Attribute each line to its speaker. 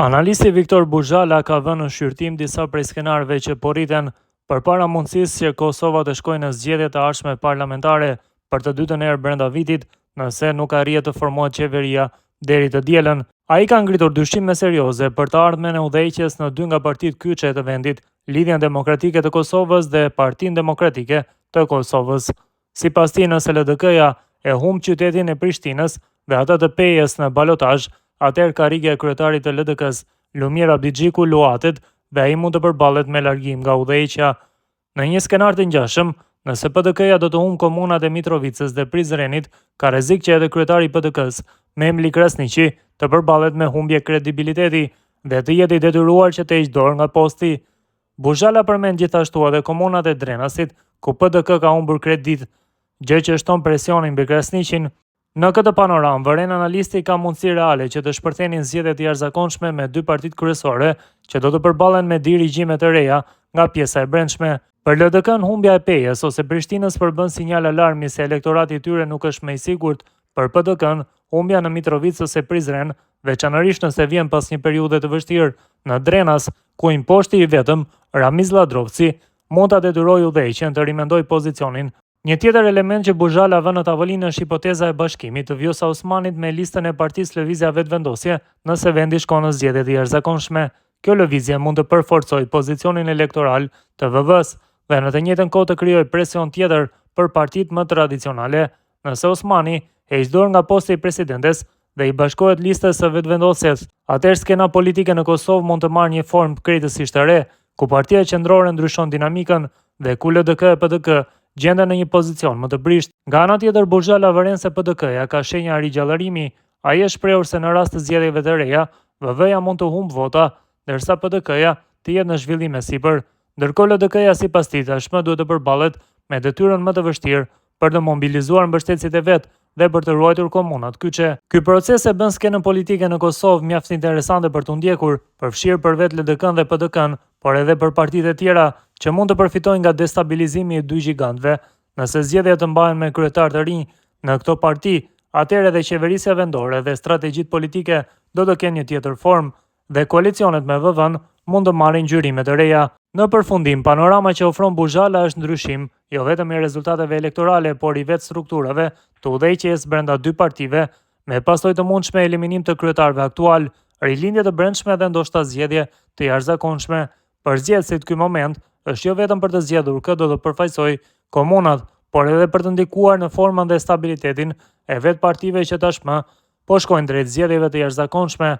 Speaker 1: Analisti Viktor Buzhala ka vënë në shqyrtim disa prej skenarëve që po rriten përpara mundësisë që Kosova të shkojë në zgjedhje të ardhshme parlamentare për të dytën herë brenda vitit, nëse nuk arrihet të formohet qeveria deri të dielën. Ai ka ngritur dyshime serioze për të ardhmen e udhëheqjes në dy nga partitë kyçe të vendit, Lidhjen Demokratike të Kosovës dhe Partinë Demokratike të Kosovës. Sipas tij, nëse LDK-ja e humb qytetin e Prishtinës dhe atë të Pejës në balotazh, atëherë karrigia e kryetarit të LDK-së, Lumir Abdixhiku luhatet dhe ai mund të përballet me largim nga udhëheqja. Në një skenar të ngjashëm, nëse PDK-ja do të humbë komunat e Mitrovicës dhe Prizrenit, ka rrezik që edhe kryetari i PDK-së, Memli Krasniqi, të përballet me humbje kredibiliteti dhe të jetë i detyruar që të heqë dorë nga posti. Buzhala përmend gjithashtu edhe komunat e Drenasit, ku PDK ka humbur kredit, gjë që shton presionin mbi Krasniqin. Në këtë panoramë, vëren analisti ka mundësi reale që të shpërthenin zgjedhje të jashtëzakonshme me dy partitë kryesore që do të përballen me dirigjime të reja nga pjesa e brendshme. Për LDK-në humbja e Pejës ose Prishtinës përbën sinjal alarmi se elektorati i tyre nuk është më i sigurt. Për PDK-në, humbja në Mitrovicë ose Prizren, veçanërisht nëse vjen pas një periudhe të vështirë në Drenas, ku i mposhti i vetëm, Ramiz Lladrovci, mund ta detyrojë udhëheqjen të rimendojë pozicionin. Një tjetër element që Buzhala vë në tavolinë është hipoteza e bashkimit të Vjosa Osmanit me listën e partisë Lëvizja Vetëvendosje nëse vendi shkon në zgjedhje të jashtëzakonshme. Kjo lëvizje mund të përforcojë pozicionin elektoral të VV-së dhe në të njëjtën kohë të krijojë presion tjetër për partitë më tradicionale. Nëse Osmani heq dorë nga posti i presidentes dhe i bashkohet listës së Vetëvendosjes, atëherë skena politike në Kosovë mund të marrë një formë krejtësisht të re, ku partia qendrore ndryshon dinamikën dhe ku LDK e PDK gjenden në një pozicion më të brishtë. Nga ana tjetër, Buzhala vëren se PDK-ja ka shenja rigjallërimi. Ai është shprehur se në rast të zgjedhjeve të reja, VV-ja mund të humbë vota, ndërsa PDK-ja të jetë në zhvillim e sipër. Ndërkohë LDK-ja sipas tij tashmë duhet të përballet me detyrën më të vështirë për të mobilizuar mbështetësit e vet dhe për të ruajtur komunat kyçe. Ky proces e bën skenën politike në Kosovë mjaft interesante për t'u ndjekur, përfshirë për vetë LDK-në dhe PDK-në, por edhe për partitë e tjera që mund të përfitojnë nga destabilizimi i dy gjigantëve. Nëse zgjedhjet të mbahen me kryetarë të rinj në këto parti, atëherë edhe qeverisja vendore dhe strategjitë politike do të kenë një tjetër formë dhe koalicionet me VV-në mund të marrin ngjyrime të reja. Në përfundim, panorama që ofron Buzhala është ndryshim, jo vetëm i rezultateve elektorale, por i vetë strukturave të udhëheqjes brenda dy partive, me pasojë të mundshme eliminim të kryetarëve aktualë, rilindje të brendshme dhe ndoshta zgjedhje të jashtëzakonshme. Për zgjedhësit ky moment është jo vetëm për të zgjedhur kë do të përfaqësojë komunat, por edhe për të ndikuar në formën dhe stabilitetin e vetë partive që tashmë po shkojnë drejt zgjedhjeve të jashtëzakonshme.